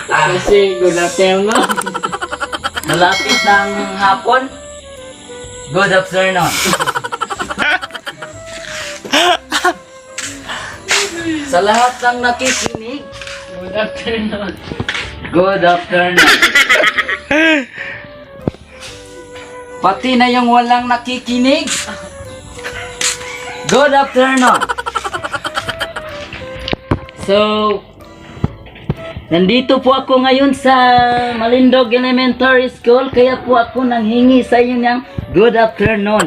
Kasi good afternoon. Malapit ng hapon. Good afternoon. Sa lahat ng nakikinig, Good afternoon. Good afternoon. Pati na yung walang nakikinig. Good afternoon. So, nandito po ako ngayon sa Malindog Elementary School, kaya po ako nanghingi sa inyo ng good afternoon.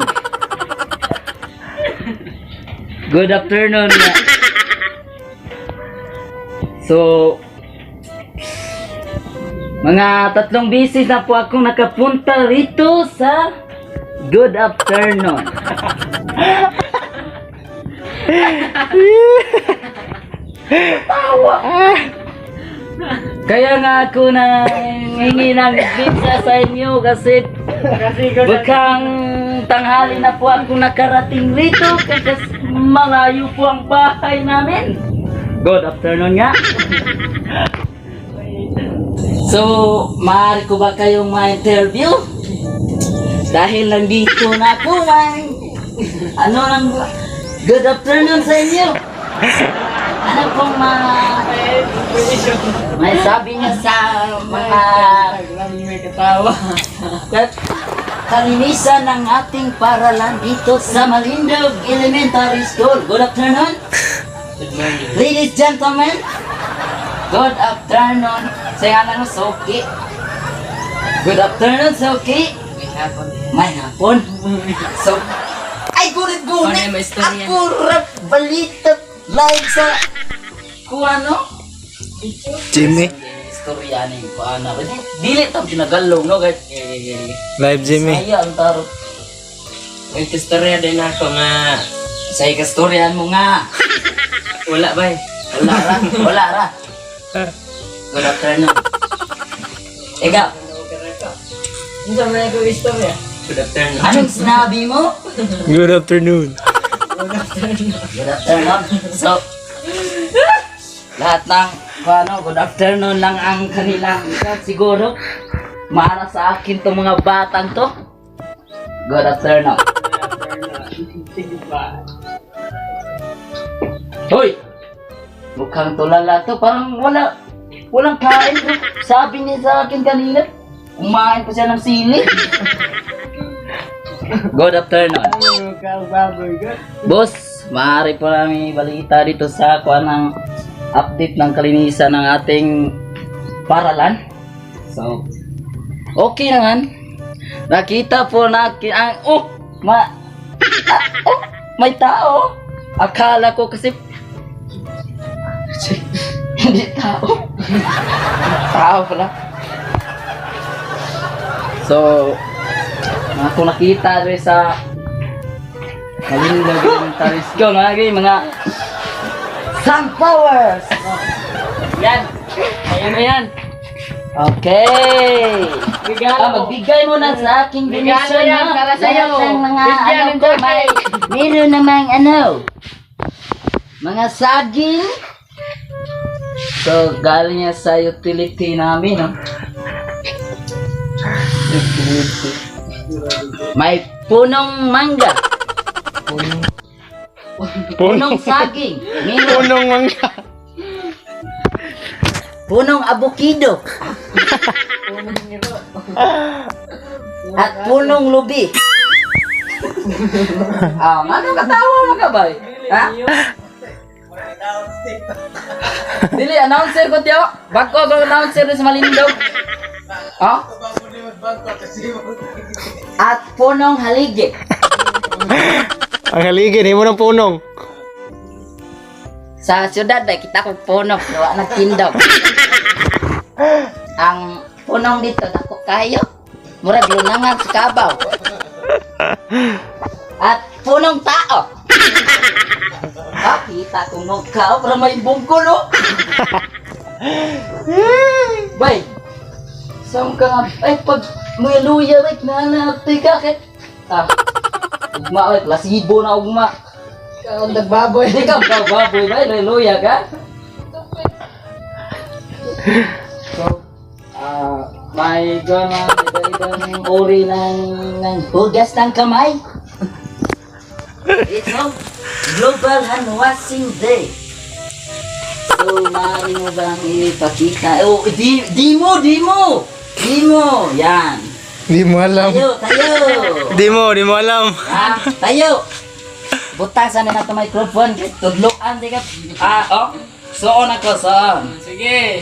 Good afternoon nga. So, mga 3 beses na po akong nakapunta rito sa good afternoon. Tawa. Kaya nga ako na hingi ng pizza sa inyo kasi Kasi good bukang tanghali na po ako nakarating rito kasi malayo po ang bahay namin. Good afternoon nga. So, maaari ko ba kayong ma-interview? Dahil nandito na ako, man. Ano nang good afternoon sa inyo? Ano pong ma may sabi niyo sa mga May katawa. Kalinisan ng ating paralan dito sa Malindog Elementary School. Good afternoon. Good morning. Ladies, gentlemen, good afternoon. Sa ngalan mo, Soki. Good afternoon, Soki. May hapon. May hapon. So, ay, gulit-gulit. Ano yung may istorya? Ako rap balita live sa kung ano? Jimmy. Istorya ni paano. Dili tang pinagalong, no, guys? Live Jimmy. Saya ang taro. May istorya din ako nga. Sa ikastoryan mo nga. Wala ba eh? Wala ra, wala ra. Good afternoon. Ikaw, Ano sa mga ko istorya? Good afternoon. Anong sinabi mo? Good afternoon. Good afternoon. So, lahat ng ano, good afternoon lang ang kanilang siguro. Maara sa akin tong mga batang to. Good afternoon. Sige ba? Hoy! Mukhang tulala to. Parang wala, walang kain. Sabi niya sa akin kanina, kumain pa siya ng sili. Good afternoon. Boss, maaari po namin balita dito sa kuha ng update ng kalinisan ng ating paralan. So, okay naman. Nakita po na ang oh, ma ah, oh, may tao. Akala ko kasi hindi tao. Tao pala. So, mga kung nakita rin sa Malindog Elementary School, mga gay, mga sunflowers! Yan! Ayan na yan! Okay! Regalo. Ah, magbigay mo na sa aking Regalo donation, yan, no? para sa'yo. Lahat ng mga Bigyan ano ng ko, jacket. may, meron namang ano, mga saging. So, galing niya sa utility namin, no? Utility. May punong mangga. Punong saging. Meron. Punong mangga. Punong abukido. At punong lubi. Ah, ano katawa mo ka ba? Ha? Dili, announcer ko tiyo. Bago ako announcer sa Malindog. Ha? At punong haligi. Ang haligin, himo ng punong. Sa syudad ay kita ko punong, gawa ng tindog. Ang punong dito dako kayo. Murag lunangan sa kabaw. At punong tao. Ah, kita ko mo kao para may bungkol oh. Bay. Saan ka nga? Ay, pag mga luya, bay, nanapti ka. Kay. Ah, ugma, bay, placebo na ugma. Ikaw ang nagbaboy. Hindi ka baboy, bay, luya ka. So, may gana, iba-ibang uri ng hugas ng kamay. Ito, Global Hand Washing Day. So, maaari mo bang ipakita? Oh, di mo! Di mo! Yan. Di mo alam. Tayo, tayo! Di mo alam. Ah, tayo! Butasan na nato microphone. Tudloan, di ka. Ah, oh. Suon ako, suon. Sige.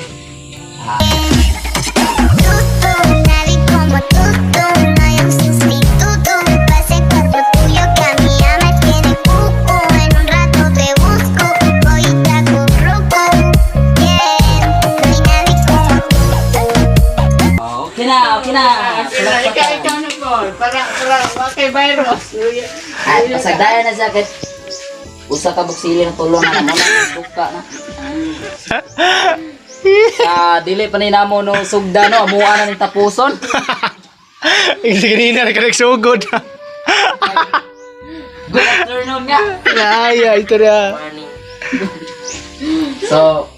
Tú, nadie como tú, tú, no hay un sustituto. Pase cuatro tuyo que a mí ya me tiene cuco. En un rato te busco, voy y te acurruco. Yeah, no hay nadie como tú. Okay na, okay na. Ikaw na po. Para, okay, virus. Ay, pasagdayan na siya. Kahit usa ka buksili na tulong na mo na buka na. Ah, dili pa ni namo no sugda no, amuan na ning tapuson. Sige kanina, nagkanagsugod. Good afternoon nga. Ay, ito na. So,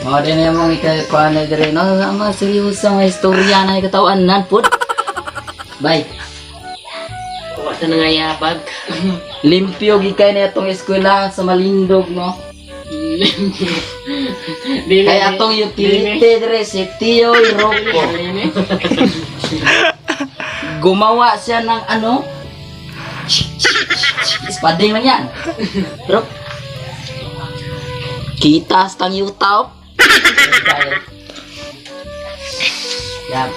mao din na mong ikakuan na diri no, ang mga seryoso nga istorya na ikatawan-nan pud. Bye. Wa sa nangayabag. Limpyo gikay na atong eskwela sa Malindog no. Dili. Kay atong utility dire si Tio Rocco. Gumawa siya ng ano? Spading lang yan. Pero kita sa tang yutaw. Yan.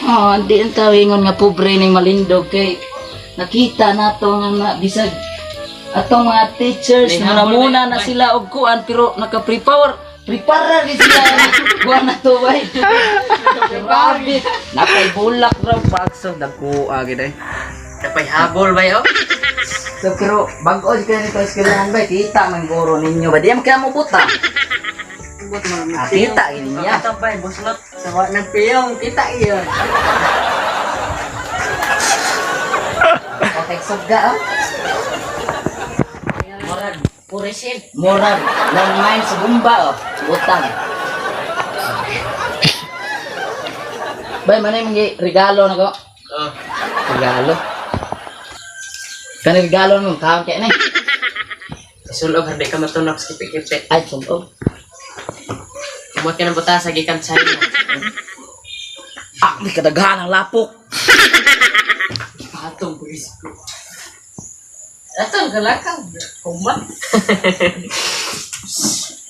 Oh, di ang tawingon nga pobre ning Malindog kay nakita nato nga na bisag atong mga teachers May muna habol muna na na sila og kuan pero naka-prepare prepare ra sila kuan na to bay. Grabe. Napay bulak raw pagso dagko gid ay. Napay habol ba yo? So pero bag-o jud kayo nito eskwelahan bay kita man guro ninyo ba di man kaya mo buta. Ah, kita gini niya. Ito ba, buslot. Sa wa nagpiyong, kita iyon. Okay, sugda ah. Murag, purisil. Murag landmine sa bumba oh. Butang. Bay manay mga regalo na ko. Oh. Regalo. Kani regalo mo kaon kay ni. Sulog, hindi ka matunok sa kipi-kipi. Ay sumbong. Kumot ka ng butas, gikan China. Ah, may kadaghan ang lapok. Atong pulis ko. Atong galakaw. Kumat.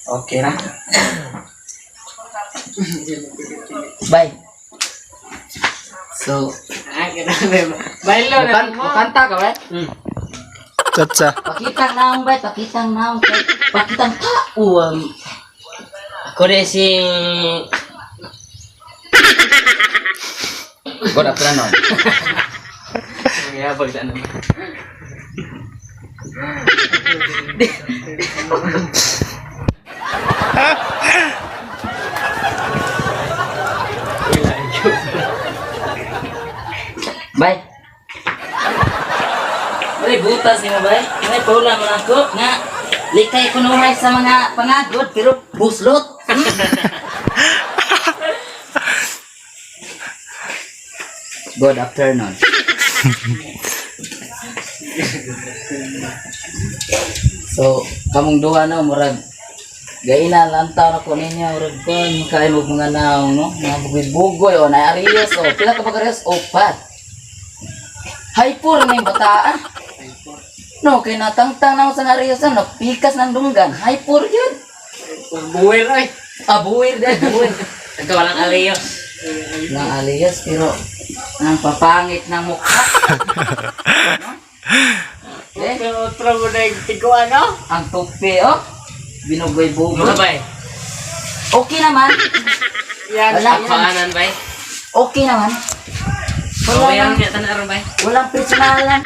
Okay na. Bye. So, Ah, grabe. Bailo na mo. mukanta ka ba? Tsatsa. Pakitang naong bay, pakitang naong kay pakitang tao. Ako rin si... Good afternoon. Mayabag na naman. Bay. Bay, butas ni mo bay. May paula mo na ako nga likay kunuhay sa mga pangagod pero buslot. Good afternoon. So, kamong duha na murag gaina lantaw na ko ninyo murag kon kain og mga naong no, mga bugoy-bugoy o na ariyos o pila ka ba ka ariyos? Opat. Hyper na yung bataan. No, kay natangtang na ako sa ariyos no, pikas ng dunggan. Hyper yun. Buwir, oy. Ah, buwir din, buwir. Ito walang aliyos. Walang aliyos, pero ang papangit ng mukha. No? Eh, Pero otro mo na yung tiguan, no? ang tupi, oh. Binugoy-bugoy. Mga bay. Okay naman. Yan. Wala. Paanan, bay. Okay naman. Wala Okay nang, ang nga tanan bay. walang personalan.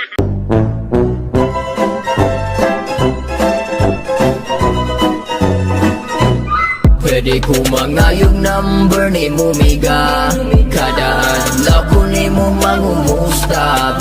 Pwede ko mangayog number ni mo miga. Kada adlaw ko ni mo mangumusta.